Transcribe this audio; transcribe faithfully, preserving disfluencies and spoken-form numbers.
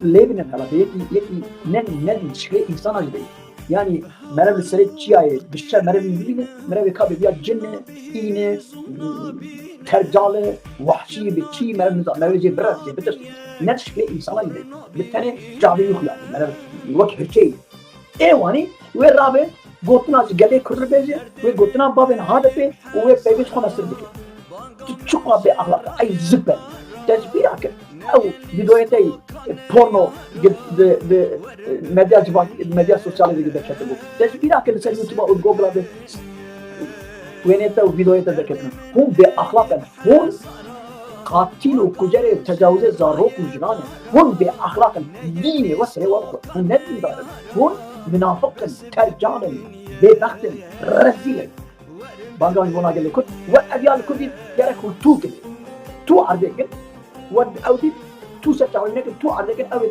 lê bine xelatê, yekî, yekî ne, ne şiklê însana jî bê. Yanî merev li serê çiyayê dişe, merev bibîne, merevê ka bê ya cin e, în e, tercal e, wahşî bi çî, merev niza, merev jê birev jê bitir. Ne şiklê însana jî bê. Bi tenê çavê wî xuya, merev wek hirçeyê. Ê wanî wê rabe gotina ji gelê Kurd bêje, wê gotina bavên HDPê û wê peyvê ji xwe nesir bike. Tu çiqa bê axlaq e, ey zipe. Te ji bîra kir. Ew vîdeoyê te porno di, di, di medya civakî, medya sosyalê de derketibû. Te ji bîra kir li ser YouTube û Google de wênê te û vîdeoyê te derketin. Hûn bê axlaq in. Hûn qatil û kucerê tecawizê zarok û jinan in. Hûn bê axlaq in. Dînê we serê we bixwe. Hûn ne dîndar in. Hûn minafiq in, tercal in, bêbext in, rezîl in. Banga ji bona gelê Kurd. We ev ya li Kurdî gerek hûn tû kir. Tû erdê kir. We ew dît tû ser çavê nekir, tû erdê kir, ew ê